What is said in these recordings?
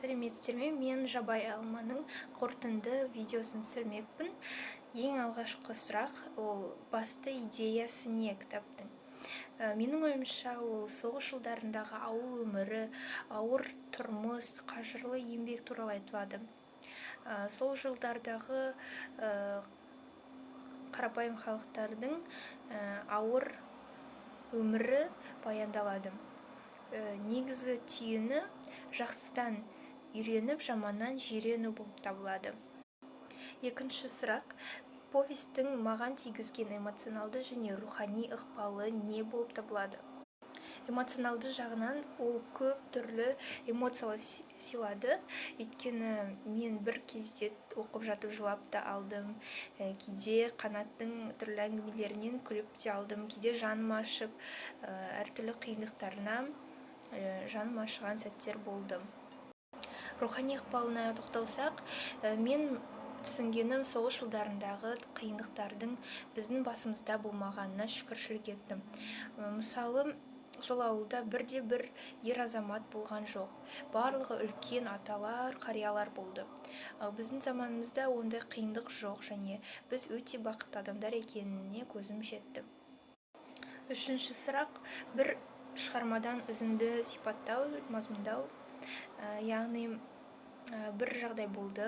Сәлеметсіздер ме? Мен «Жабайы алманың» қорытынды видеосын түсірмекпін. Ең алғашқы сұрақ: ол басты идеясы не кітаптың? Менің ойымша, ол соғыс жылдарындағы ауыл өмірі, ауыр тұрмыс, қажырлы еңбек туралы айтылады. Сол жылдардағы қарапайым халықтардың ауыр өмірі баяндалады. Негізгі түйіні жақсыдан үйреніп, жаманнан жирену болып табылады. Екінші сұрақ: повестің маған тигізген эмоционалды және рухани ықпалы не болып табылады? Эмоционалды жағынан ол көп түрлі эмоциялар сыйлады, өйткені мен бір кезде оқып жатып жылап та алдым, кейде Қанаттың түрлі әңгімелерінен күліп те алдым, кейде жаным ашып, әртүрлі қиындықтарына жаным ашыған сәттер болды. Рухани ықпалына тоқталсақ, мен түсінгенім: соғыс жылдарындағы қиындықтардың біздің басымызда болмағанына шүкіршілік еттім. Мысалы, сол ауылда бірде бір ер азамат болған жоқ, барлығы үлкен аталар, қариялар болды. Ал біздің заманымызда ондай қиындық жоқ және біз өте бақытты адамдар екеніне көзім жетті. Үшінші сұрақ: бір шығармадан үзінді сипаттау, мазмұндау. Яғни бір жағдай болды,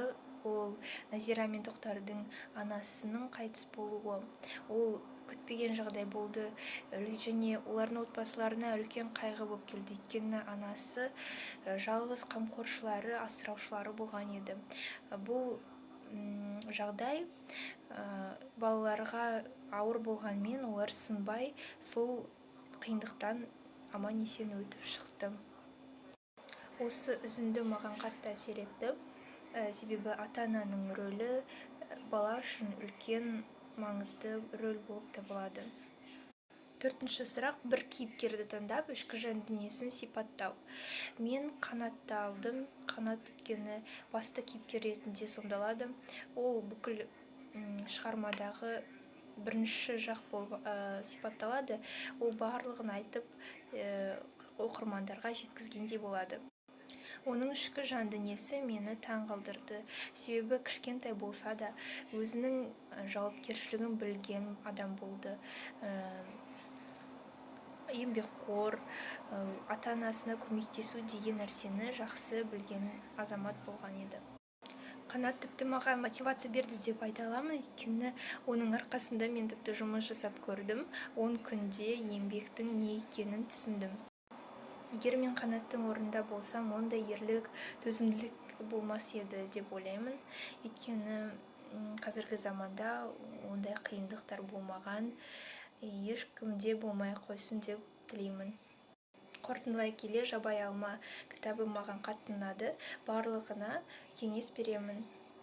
ол Назира мен Тоқтардың анасының қайтыс болуы. Ол күтпеген жағдай болды және олардың отбасыларына үлкен қайғы болып келді, өйткені анасы жалғыз қамқоршылары, асыраушылары болған еді. Бұл жағдай балаларға ауыр болғанымен, олар сынбай, сол қиындықтан аман есен өтіп шықты. Осы үзінді маған қатты әсер етті, себебі ата ананың рөлі бала үшін үлкен маңызды рөл болып табылады. Төртінші сұрақ: бір кейіпкерді таңдап, ішкі жан дүниесін сипаттау. Мен Қанатты алдым. Қанат, өйткені басты кейіпкер ретінде сомдалады. Ол бүкіл шығармадағы бірінші жақ болып сипатталады. Ол барлығын айтып, оқырмандарға жеткізгендей болады. Оның ішкі жан дүниесі мені таң қалдырды, себебі кішкентай болса да, өзінің жауапкершілігін білген адам болды, еңбекқор, ата анасына көмектесу деген нәрсені жақсы білген азамат болған еді. Қанат тіпті маған мотивация берді деп айта аламын, өйткені оның арқасында мен тіпті жұмыс жасап көрдім, 10 күнде еңбектің не екенін түсіндім. Егер мен Қанаттың орнында болсам, ондай ерлік, төзімділік болмас еді деп ойлаймын, өйткені қазіргі заманда ондай қиындықтар болмаған, ешкімде болмай ақ қойсын деп тілеймін. Қорытындылай келе, «Жабайы алма» кітабы маған қатты ұнады, барлығына кеңес беремін.